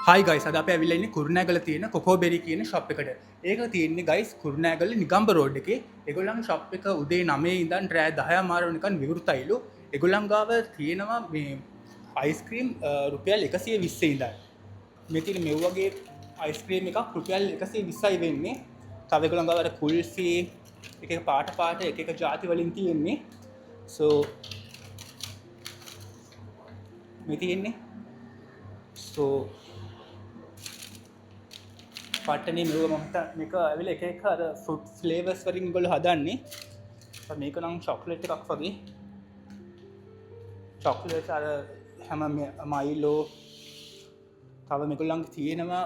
හයි guys, අද අපි ඇවිල්ලා ඉන්නේ කුරුණෑගල තියෙන කොකෝබෙරි කියන ෂොප් එකට. ඒක තියෙන්නේ ගයිස් කුරුණෑගල නිගම්බ රෝඩ් එකේ. ඒගොල්ලන්ගේ ෂොප් එක උදේ 9 ඉඳන් රෑ 10 මාර වෙනකන් විවෘතයිලු. ඒගොල්ලන් ගාව තියෙනවා මේ අයිස්ක්‍රීම් රුපියල් 120 ඉඳන්. මේ තියෙන මෙව් වගේ අයිස්ක්‍රීම් එකක් රුපියල් 120යි වෙන්නේ. තව ඒගොල්ලන් ගාව අර කුල්ෆි එක එක පාට පාට එක එක ජාති වලින් තියෙන්නේ. සෝ මේ තියෙන්නේ. සෝ පට්ටනේ මෙව. මම හිතා මේක ඇවිල්ලා එක එක අර ෆෘට් ෆ්ලේවර්ස් වලින් ඒගොල්ලෝ හදන්නේ. මේක නම් චොක්ලට් එකක් වගේ. චොක්ලට් අර හැම මයිලෝ. තව මේගොල්ලන්ගේ තියෙනවා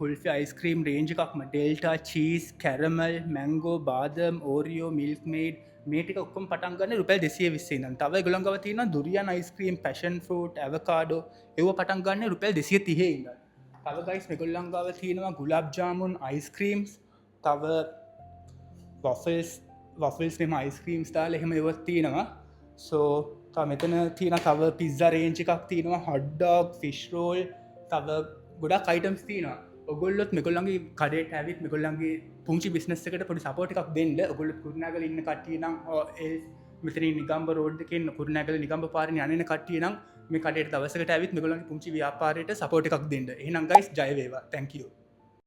කුල්ෆි අයිස්ක්‍රීම් රේන්ජ් එකක්ම. ඩෙල්ටා, චීස්, කැරමල්, මැංගෝ, බාදම්, ඕරියෝ, මිල්ක් මේඩ් මේ ටික ඔක්කොම පටන් ගන්න රුපියල් 220 ඉඳන්. තව ඒගොල්ලන් ගාව තියෙනවා දුරියන් ice cream, passion fruit, ඇවකාඩෝ. ඒව පටන් ගන්න රුපියල් 230 ඉඳන්. තව ගයිස් මේගොල්ලන් ගාව තියෙනවා ගුලාබ් ජාමුන් අයිස්ක්‍රීම්ස්, තව වොෆල්ස්, වොෆල්ස් මෙහෙම අයිස්ක්‍රීම්ස් දාලා එහෙම ඒවත් තියෙනවා. සෝ තව මෙතන තියෙන තව පිස්සා රේන්ජ් එකක් තියෙනවා, හොට් ඩොග්, ෆිෂ් රෝල්, තව ගොඩක් අයිටම්ස් තියෙනවා. ඔගොල්ලොත් මේගොල්ලන්ගේ කඩේට ඇවිත් මේගොල්ලන්ගේ පුංචි බිස්නස් එකට පොඩි සපෝට් එකක් දෙන්න. ඔගොල්ලෝ කුරුණෑගල ඉන්න කට්ටිය නම්, මෙතනින් නිගම්බ රෝඩ් එකෙන් කුරුණෑගල නිගම්බ පාරෙන් යන එන කට්ටිය නම් මේ කඩේට දවසකට ඇවිත් මේගොල්ලන්ගේ පුංචි ව්‍යාපාරයට සපෝට් එකක් දෙන්න. එහෙනම් ගයිස්, ජය වේවා. Thank you.